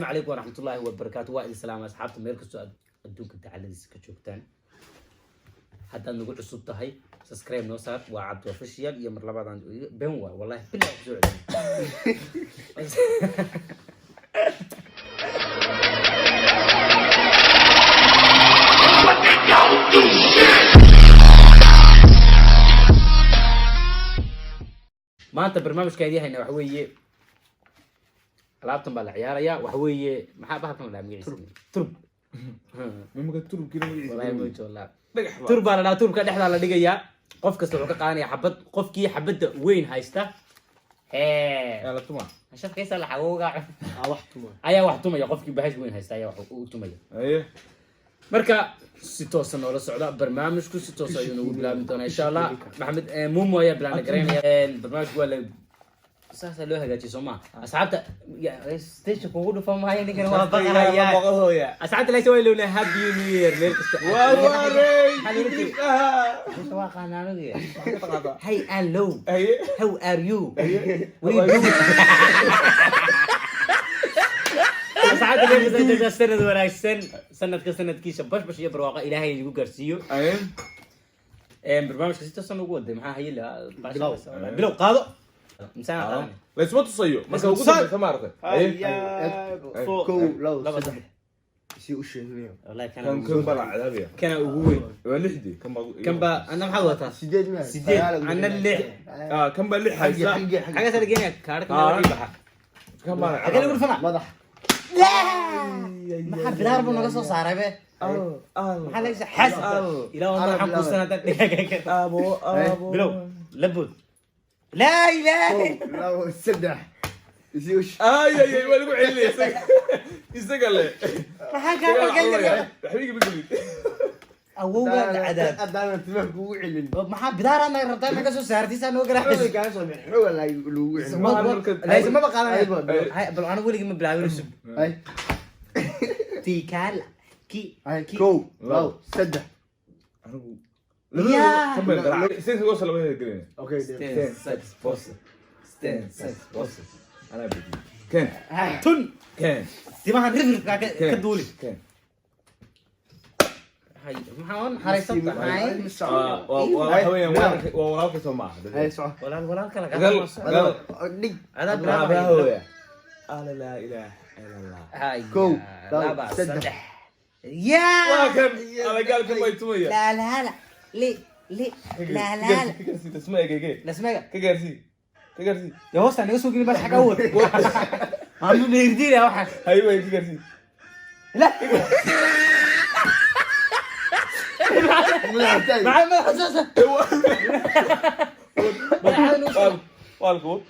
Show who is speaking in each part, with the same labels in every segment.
Speaker 1: Calaykum waraxmatullaahi wabarakaatu. Waa idin salaama asxaabta, meel kastoo aad adduunka dacaladiisa ka joogtaan. Haddaad nagu cusub tahay, subscribe noo saar. Waa Cabdi Official iyo mar labaadaan ben waay, wallahi billahi kusoo celin. Maanta barnaamijka idin hayna waxa weeye alaabtan baa la ciyaarayaa. Waxa weeye, maxaa bahalkan la dhahaa magaciisa? Turub.
Speaker 2: Mimaka turubkiina?
Speaker 1: Wallahi
Speaker 2: magaciisa
Speaker 1: ma wallah.
Speaker 2: Dhagax baa.
Speaker 1: Turub baa la dhahaa. Turubka dhexdaa la dhigayaa. Qof kasta wuxuu ka qaadanaya xabad. Qofkii xabadda weyn haysta hee
Speaker 2: Yaa la tuma.
Speaker 1: Shafkaysa la xagooga
Speaker 3: Wax tuma.
Speaker 1: Ayaa wax tumaya. Qofkii bahash weyn haysta ayaa wax u tumaya.
Speaker 2: Haye.
Speaker 1: Marka si toosa noola socda barnaamijku, si toos ayuu noogu bilaabmi doonaa insha Allah. Maxamed Mumo ayaa bilaabna garaynaya barnaamijku. Waa la saasaa loo hagaajiyay, soo maa asxaabta? Station kugu dhufan maayo, ninkan waa baqahaya.
Speaker 2: Baqahooya.
Speaker 1: Asxaabta leysa waa ilowna. Happy New Year meel kasta.
Speaker 2: Waa waarey.
Speaker 1: Meesha waa qaanaanadu. Hey, hello.
Speaker 2: Haye.
Speaker 1: How are you? What are you doing? Asxaabta meel kasta joogtaa, sanad wanaagsan. Sanadka sanadkiisa bashbash iyo barwaaqo Ilaahay igu gaarsiiyo.
Speaker 2: Haye.
Speaker 1: Barnaamijka si toosan ugu waday. Maxaa haye?
Speaker 3: Bilow.
Speaker 1: Bilow, qaado misaan qaadanay.
Speaker 2: Laysma tusayo marka ugu dambeysa, maaragtay. Haye.
Speaker 3: Kow, labo,
Speaker 1: laba,
Speaker 3: saddex.
Speaker 1: Saddex.
Speaker 3: Si u sheegnayo.
Speaker 1: Wallahi kana
Speaker 2: Kan
Speaker 1: ugu
Speaker 2: kan baa la cadaabaya.
Speaker 1: Kana ugu weyn.
Speaker 2: Waa lixdii kan baa.
Speaker 1: Kan baa anna maxaad wataa?
Speaker 3: Sideed ma?
Speaker 1: Sideed, anna lix.
Speaker 2: Ah, kan baa lix haysta.
Speaker 3: Xagge, xagge.
Speaker 1: Xagee sare geenaya kaadhka? Meel ii baxa.
Speaker 2: Kan baa la
Speaker 1: Xagee lagu dhufana?
Speaker 3: Madax.
Speaker 1: Maxaa bilaar buu naga soo saaray be? Maxaa laga xas ilaa waa madaxan kuusan haddaan dhigaga.
Speaker 2: Abo abo.
Speaker 1: Bilow, labood, laa ilaaha.
Speaker 3: Kow, labo, saddex. Si u sheeg.
Speaker 2: Ay ay ay, waa lagu celinaya isaga, isaga le.
Speaker 1: Maxaa kaa qalgalaya?
Speaker 2: Waxba igama gelin.
Speaker 1: Awowgaa la cadaab.
Speaker 3: Haddaanan timaha kugu celin.
Speaker 1: Maxaa bidaara naga rabtaa naga soo saartiisaa noo garaaxaysa?
Speaker 3: Xooga kaa soo bixi, xooga lagu celin.
Speaker 1: Laysma ba qaadanaya.
Speaker 3: Ayba.
Speaker 1: Hay, bal anigu weligii ma bilaabin cusub.
Speaker 3: Hay.
Speaker 1: Tiikaala ki
Speaker 3: Hay, kow, labo, saddex.
Speaker 2: Anigu
Speaker 1: Yaa.
Speaker 2: kan baan garaacay. Sten goos laba gelin.
Speaker 3: Okay.
Speaker 1: Sten, sax, pose. Sten, sax, pose.
Speaker 2: Anaa bedi ken.
Speaker 1: Tun.
Speaker 2: Ken.
Speaker 1: Timahan rifrifkaa ka duuli.
Speaker 2: Ken.
Speaker 1: Hay, maxaa oo naxariisan tahay?
Speaker 2: Waa waxa weeyaan, waa walaalka soo maaha.
Speaker 3: Hay, soco.
Speaker 1: Walaal, walaalka laga
Speaker 2: Gal gal.
Speaker 3: Dhig.
Speaker 1: Adaa bilaabaya.
Speaker 2: Bilaabaya. Ala laa ilaaha ila Allah.
Speaker 1: Hay,
Speaker 3: Kow, labo,
Speaker 1: laba,
Speaker 3: saddex.
Speaker 1: saddex. Yaa.
Speaker 2: Waa kan alagaalka bay tumaya.
Speaker 1: La la la li li la la la.
Speaker 2: Ka gaarsii tasma egege.
Speaker 1: Lasmaga.
Speaker 2: Ka gaarsii, ka gaarsii.
Speaker 1: Dee hoosta naga soo gelin baa xagaa wad. Maanu neerdiina waxaan.
Speaker 2: Hay way, ka gaarsii.
Speaker 1: La.
Speaker 3: Madaxa taag.
Speaker 1: Maxaa madaxa soo madaxa noo soo
Speaker 2: waa alkuud.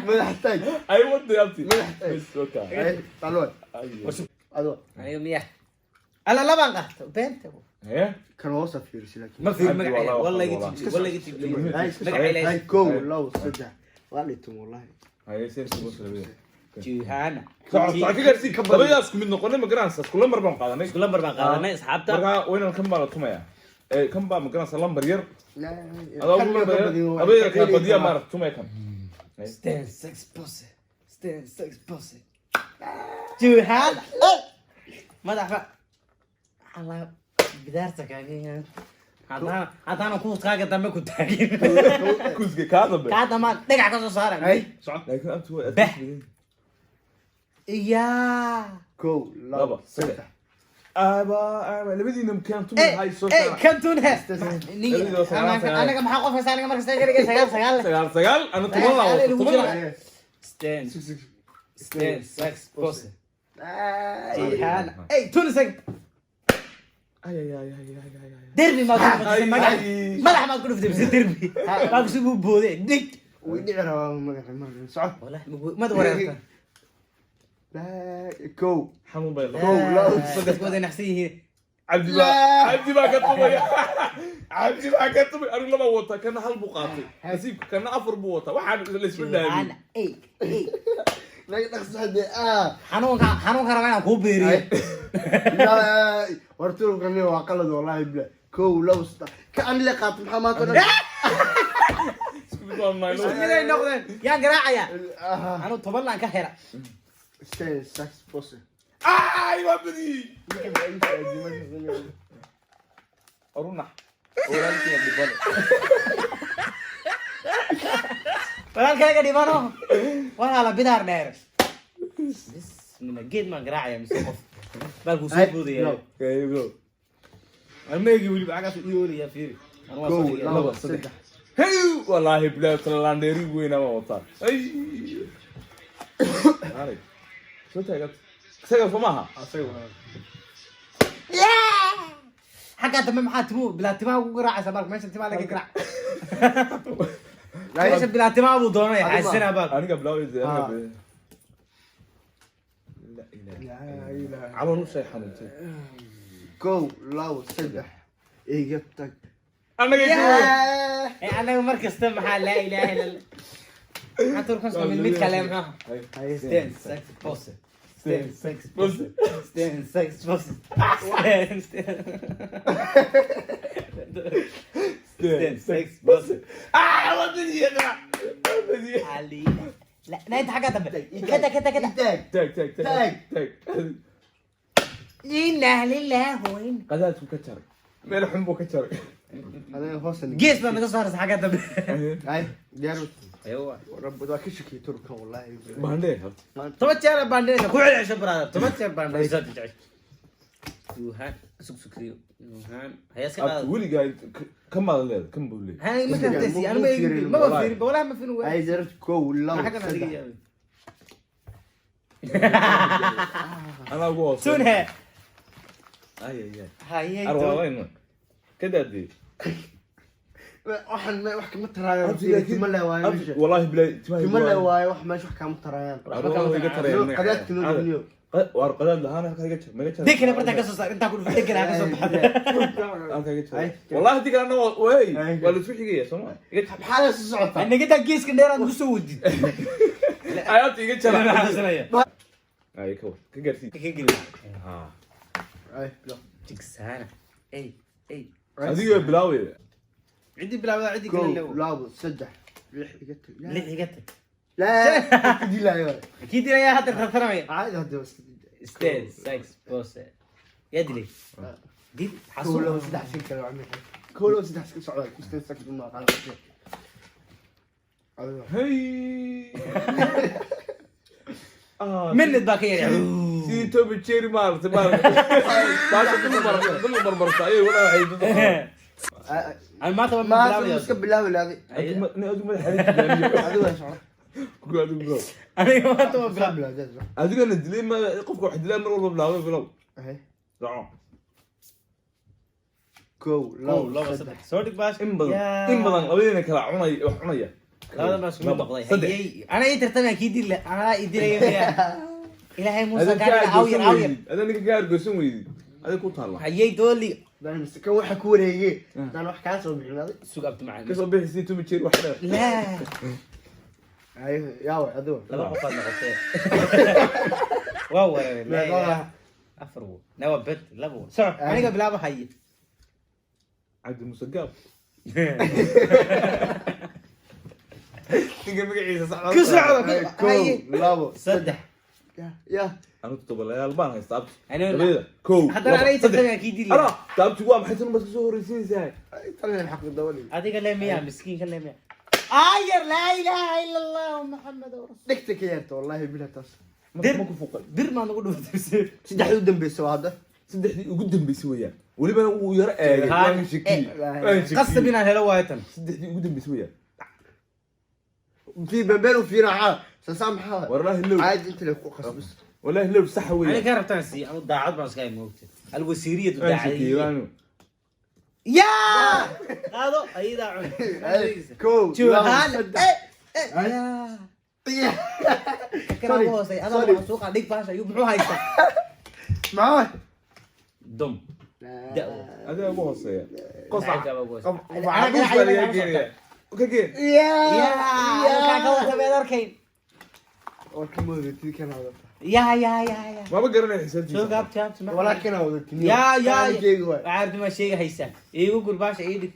Speaker 3: Madaxa taag.
Speaker 2: Ay wada abti.
Speaker 3: Madaxa taag.
Speaker 2: Bas waka.
Speaker 3: Hay, talwa. Adoo.
Speaker 1: Aniga miya? Alla labaan qaato beenta.
Speaker 2: Haye.
Speaker 3: Kan hoosa fiirsi laakiin.
Speaker 1: Ma fiir
Speaker 2: Cabdi,
Speaker 1: magaceeda.
Speaker 2: wallah,
Speaker 1: Wallahi
Speaker 2: wallah.
Speaker 1: tibji, wallahi tibji.
Speaker 3: Hay, iska soco.
Speaker 1: Magaca Ilaahay.
Speaker 3: Hay, kow, labo, saddex. Waa dhigtan wallahi.
Speaker 2: Haye, seen goos labada.
Speaker 1: Juhana.
Speaker 2: Soco soco, ka gaarsii. Labadaas isku mid noqonay, ma garanaysaa? Isku lambar baan qaadanay.
Speaker 1: Isku lambar baan qaadanay asxaabta.
Speaker 2: Marka waynan kan baa la tumaya. Ee kan baa, ma garanaysaa, lambar yar.
Speaker 3: La-
Speaker 2: Adaa
Speaker 3: kan
Speaker 2: ugu
Speaker 3: iyo
Speaker 2: lambar
Speaker 3: ka
Speaker 2: yar
Speaker 3: badin waa-
Speaker 2: labada kala badiya maaragta tumaya kan.
Speaker 1: Sten six pose. Sten six pose. Juhana. Madaxa. Allah bidaarta kaaga. Haddana kuuskaaga dambe ku taagin.
Speaker 2: Kuuska kaa dambe.
Speaker 1: Kaa damaan dhagax ka soo saaray.
Speaker 3: Hay,
Speaker 1: Soco.
Speaker 2: Laakiin abti way
Speaker 1: Bah. Iyaa.
Speaker 3: kow,
Speaker 2: laba,
Speaker 3: labo,
Speaker 2: saddex.
Speaker 3: saddex.
Speaker 2: Aba aba, labadiina kan tumay hay soo.
Speaker 1: Eh, kan tun he.
Speaker 2: Labadiina waa sagaal, sagaal.
Speaker 1: Anaga maxaa qof kasta anaga markasta iga dhigay sagaal sagaal leh.
Speaker 2: Sagaal sagaal, ana 10 laa
Speaker 1: Sagaal
Speaker 2: wato,
Speaker 1: lagu
Speaker 2: 10
Speaker 1: jira.
Speaker 2: laa.
Speaker 3: Hay.
Speaker 1: Sten
Speaker 2: Six, six.
Speaker 1: sten six pose.
Speaker 3: Ay.
Speaker 1: Juhana. Ey, tun isaga.
Speaker 2: Ay ay ay ay ay ay ay.
Speaker 1: Derbi maad ku dhufatay
Speaker 2: Ay,
Speaker 1: magac.
Speaker 2: ay.
Speaker 1: Madax maad ku dhufatay mise derbi. Maa ku soo booday dig.
Speaker 3: Way dhici rabaa madaxa marka. Soco.
Speaker 1: Wallahi mad wareerta.
Speaker 3: Kow.
Speaker 2: Xanuun bay
Speaker 3: Kow, labo,
Speaker 1: Saddex wada naxsan yihiin.
Speaker 2: Cabdi baa, Cabdi baa ka tumaya, Cabdi baa ka tumaya. Anigu laba wata, kana hal buu qaatay nasiibka, kana afar buu wataa. Waxaan laysma dhaamin.
Speaker 1: Juhana. Ey, ey.
Speaker 3: Naga dhaqso hadee, ah.
Speaker 1: Xanuunka xanuunka rabaa inaan kuu beeriyo.
Speaker 3: Yaa, war turubkani waa qalad wallahi bila. Kow, labo, saddex. Ka aan le qaato maxaa maanta oo dhan?
Speaker 2: Isku mid baan nahay.
Speaker 1: Isku mid ay noqdeen. Yaan garaacayaa.
Speaker 3: Ah.
Speaker 1: Anuu 10 laan ka hela.
Speaker 3: Sten, sax, påse.
Speaker 2: Ay, waa badiyey. Arunax. Walaalkii dhibane.
Speaker 1: Walaalkayga dhibano, walaala bidaar dheer. Bismillah, geed maan garaacaya mise qof baalkuu soo
Speaker 3: Ay,
Speaker 1: boodaya?
Speaker 3: no.
Speaker 2: Kaygo.
Speaker 1: Armeegi weliba cagaas u yoolaya, fiiri. Anuu waa soo
Speaker 3: Kow,
Speaker 1: dhigaya.
Speaker 3: labo,
Speaker 2: Laba, saddex.
Speaker 3: saddex.
Speaker 2: Hey, wallaahi bilaa talalandheeri weyn ama wataa. Ay. Arag. Soo taagan. Isaga soo maaha.
Speaker 3: Asaga waa.
Speaker 1: Xaggaa dambe maxaa timuhu bilaa timaha ugu garaacaysa baalka? Meesha timaha laga garaac, meesha bilaa timaha buu doonaya.
Speaker 3: Adiga.
Speaker 1: Xaasina baalka.
Speaker 2: Aniga bilaawaysa, aniga
Speaker 3: Ah.
Speaker 2: bilaawaysa. La ilaha.
Speaker 3: Laa ilaaha.
Speaker 2: Calooshay xanuuntay.
Speaker 3: Kow, labo, saddex. Iga tag.
Speaker 2: Anaga.
Speaker 1: Ee, anaga mar kasta maxaa? Laa ilaaha illa Allah. Maxaa turkanska mid mid kale maxaa? Sten, sax, påse. Sten, sax, påse. Sten, sax, påse. Sten, sten. Sten, sax, påse.
Speaker 2: Ah, waa badiyey. Waa badiyey.
Speaker 1: Ali. La, na inta xaggaa dambe. Kada, kada, kada.
Speaker 3: Taag.
Speaker 2: Taag, taag, taag.
Speaker 3: Taag.
Speaker 2: Taag.
Speaker 1: Inna lillahi wa inna.
Speaker 2: Qadaadku ka jaray. Meel xun buu ka jaray.
Speaker 3: Adiga hoos.
Speaker 1: Gees baa naga soo haraysa xaggaa dambe.
Speaker 3: Ay, diyaar.
Speaker 1: Aywa.
Speaker 3: Rabbi waa ka shakiyay turkan, wallahi.
Speaker 2: Baandhee.
Speaker 1: 10 jeer baan dhinaysa ku celcesho, brother. 10 jeer baan dhinaysa. Yuhan sug sugriyo. Yuhan haya iska
Speaker 2: Abti
Speaker 1: qaado.
Speaker 2: weligaa ka maadan leedahay, kan buu leeyahay.
Speaker 1: Hay, ma kartaysi, anu ma eegin, maba fiirin, wallahi ma fiirin.
Speaker 3: Ay, jarad, kow, labo,
Speaker 1: xaggan adiga
Speaker 3: saddex.
Speaker 1: yaabay.
Speaker 2: Anaa ugu hooseeya.
Speaker 1: Tunhe.
Speaker 2: Ay, ay, ay.
Speaker 1: Haye.
Speaker 2: Arwaaweyn. Ka daadiyey.
Speaker 3: Waxaan wax kama taraayaan.
Speaker 2: Abti, laakiin-
Speaker 3: Timo le waayo
Speaker 2: Abti,
Speaker 3: meesha.
Speaker 2: wallaahi bilaa timaha
Speaker 3: Timo le
Speaker 2: igu
Speaker 3: waayo, wax meesha wax kama taraayaan.
Speaker 2: Arwaaweyn iga tarayaan.
Speaker 3: Qadaadka noo duniyo.
Speaker 2: Waar qadaad lahaan halkaa iga jar, maga jar.
Speaker 1: Dekana bartaa ka soo saar, intaa ku dhufo, dekana ka soo baxda.
Speaker 2: Halkaa iga jar.
Speaker 3: Ay.
Speaker 2: Wallaahi hadii kalena wey,
Speaker 3: Ay.
Speaker 2: waa la isku xigaya, soo ma? Iga jar.
Speaker 3: Maxaa la soo socotaa?
Speaker 1: Naga geeska dheer aad ku soo wadid.
Speaker 2: Ay, abti, iga jara.
Speaker 1: Xasuusanaya.
Speaker 2: Ay, ka war, ka gaarsii.
Speaker 1: Ka geli.
Speaker 2: Ah.
Speaker 3: Ay, bilo.
Speaker 1: Jigsaana. Ey, ey.
Speaker 2: Adiga bilaawaya.
Speaker 1: Cidii bilaawda, cidii
Speaker 3: Kow,
Speaker 1: kale lewo.
Speaker 3: labo, saddex. Lix iga tag.
Speaker 1: Lix iga tag.
Speaker 3: Laa, iska dilaayo.
Speaker 1: Kii dilayaa hadda tartaramaya.
Speaker 3: Caadi hadda waa iska dilaayo.
Speaker 1: Sten, sax, påse. Yaa dilay. Dil.
Speaker 3: Kow, labo,
Speaker 1: Xasuus.
Speaker 3: saddex, sin kale waa maxay? Kow, labo, saddex, iska socda. Sten, sax, ma aqaan. Adiga.
Speaker 2: Hey. Ah,
Speaker 1: Minid baa ka yaray.
Speaker 2: Sidii Toby Cherry maaragtay maaragtay. Baasha dul marmarta ayay walaa waxay dad.
Speaker 1: Aan maanta ma
Speaker 3: Ma
Speaker 1: bilaabaya.
Speaker 3: iska bilaawi laadi.
Speaker 2: Adigu adigu madaxa xariir.
Speaker 3: Adiga waa socda.
Speaker 2: Adigu adigu bilow.
Speaker 1: Aniga maanta ma
Speaker 3: Iska
Speaker 1: bilaab.
Speaker 3: bilaawi, socda.
Speaker 2: Adigana dilay ma qofka wax dilay mar walba bilaabay bilow.
Speaker 3: Ay.
Speaker 2: Soco.
Speaker 3: Kow,
Speaker 1: Kow,
Speaker 3: labo,
Speaker 1: labo,
Speaker 3: saddex.
Speaker 1: saddex. Soo dhig baash.
Speaker 2: In badan in badan labadiina kala cunay wax cunaya.
Speaker 1: Labadan baa isku mid
Speaker 2: Laba,
Speaker 1: noqday.
Speaker 2: saddex.
Speaker 1: Hayey. Ana ii tartamaya kii dil anaa ii dilaya miyaa? Ilaahay Muuse
Speaker 2: Adan
Speaker 1: kaa dhiga
Speaker 2: ka
Speaker 1: awyar
Speaker 2: argoosan
Speaker 1: awyar.
Speaker 2: weydid. Adan ninka ka argoosan weydid. Adig ku taalla.
Speaker 1: Hayey dooli.
Speaker 3: Daan mise kan waxa ku wareegay. Daan wax kaa soo bixin adi.
Speaker 1: Sug abti macaan.
Speaker 2: Ka soo bixi sidii Toby Cherry wax dheer.
Speaker 1: Laa.
Speaker 3: Ay, yaa way adiga.
Speaker 1: Laba qof aad noqotee. Waa weeraray. Laa ilaaha. Afar wo. Na waa bed laba wo. Soco. Aniga bilaabo haye.
Speaker 2: Cabdi Muuse Gaab. Ninka magaciisa sax.
Speaker 1: Ku socdo.
Speaker 3: Kow,
Speaker 1: Haye.
Speaker 3: labo,
Speaker 1: Saddex.
Speaker 3: Ya, ya.
Speaker 2: Anu todobalayaal baan haystaa abti.
Speaker 1: Aniga-
Speaker 2: Labada. Kow.
Speaker 1: Haddana
Speaker 2: laba,
Speaker 1: aniga
Speaker 2: saddex.
Speaker 1: tartamaya kii dil.
Speaker 2: Ara, taabti waa maxay tan baad kasoo horreysiinaysaa?
Speaker 3: Ay, tan xaq dawali.
Speaker 1: Adiga le miyaa miskiinka le miyaa? Ayar laa ilaaha illa Allah Muhammad rasuul.
Speaker 3: Dhegta ka yarta, wallahi bilaa taas.
Speaker 1: Dir.
Speaker 2: Ma ku fuqay.
Speaker 1: Bir maa nagu dhuftay.
Speaker 3: Saddexdii u dambeysay waa hadda.
Speaker 2: Saddexdii ugu dambeysay weeyaan. Welibana wuu yaro eegay.
Speaker 1: Haan.
Speaker 2: Waan shakiyey. Waan shakiyey.
Speaker 1: Qasab inaan helo waayo tan.
Speaker 2: Saddexdii ugu dambeysay weeyaan.
Speaker 3: في بنبين وفي رعاة سام حاضر.
Speaker 2: Wallaahi low.
Speaker 3: عادي انت اللي قص بس.
Speaker 2: Wallaahi low sax
Speaker 1: Aniga
Speaker 2: weeyaan.
Speaker 1: ka rabtaan sii anu daacad baan iska moogtay. Alwasiiriyadu
Speaker 2: Waan shakiyey,
Speaker 1: daacadiyey. Yaa! Qaado ayadaa cun.
Speaker 3: كو
Speaker 1: Juhaan. Yaa. Kana ugu hoosey adaa
Speaker 3: Sorry.
Speaker 1: waxa suuqa dhig baasha ayuu muxuu haystaa?
Speaker 3: معاه.
Speaker 1: Dom. Da'wo.
Speaker 2: Adiga ugu hooseeya. Qosac.
Speaker 1: Lacagta baa ugu hoosey.
Speaker 2: Caruus baa laga geenayaa. Ka geen.
Speaker 3: يا
Speaker 1: Yaa! Halkaa ka wata meed arkayn.
Speaker 3: وركمو كان هذا.
Speaker 1: Yaa yaa yaa yaa.
Speaker 2: Maba garanayo
Speaker 1: Soo
Speaker 2: xisaabtiisa.
Speaker 1: gaabti gaabti ma.
Speaker 3: ولكن هذا.
Speaker 1: Yaa yaa.
Speaker 3: yaa.
Speaker 1: Waxaa rabti ma sheegi haysaa. Iigu gur baasha ii dhig.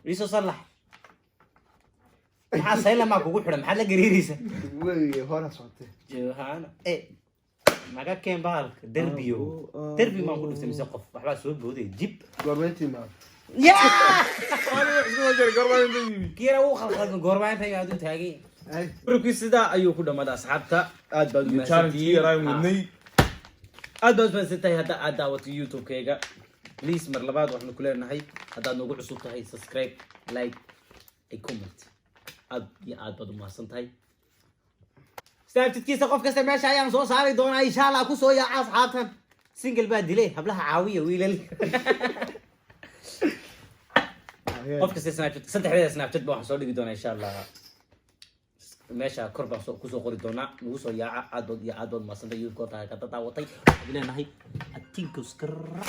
Speaker 1: Ii soo sallax. Maxaa sayla maa kugu xidhan? Maxaad la gariiraysa?
Speaker 3: Wey, hora socotay.
Speaker 1: Johanna naga keen bahalka derbiyo. Derbi maan ku dhuftay mise qof waxbaa soo booday jib.
Speaker 3: Goormayntii maad?
Speaker 1: Ya.
Speaker 2: Aniga isku soo jaray, goorma inta yimi.
Speaker 1: Kiira wuu khalkhalkan, goormaa inta aad u taagay.
Speaker 3: Ay.
Speaker 1: Ururkii sidaa ayuu ku dhammaaday, asxaabta. Aad baad u
Speaker 2: Challenge yaraan wadnay.
Speaker 1: Aad baad mahadsan tahay hadda aad daawato YouTube-kayga. Please, mar labaad waxaanu ku leenahay, haddaad noogu cusub tahay, subscribe, like ay comment. Aad iyo aad baad u mahadsan tahay. Snapchatkiisa qof kasta meesha ayaan soo saari doonaa, insha Allah. Kusoo yaaca asxaabtan. Single baa dilay, hablaha caawiya, wiilal. Qof kasta Snapchat, saddexdeeda Snapchat baa waxaan soo dhigi doonaa, insha Allah. Meesha kor baan soo kusoo qori doonaa. Nagu soo yaaca. Aad baad iyo aad baad mahadsantahay. YouTube-ka tahay kada daawatay, waxaan leenahay atinka iskara.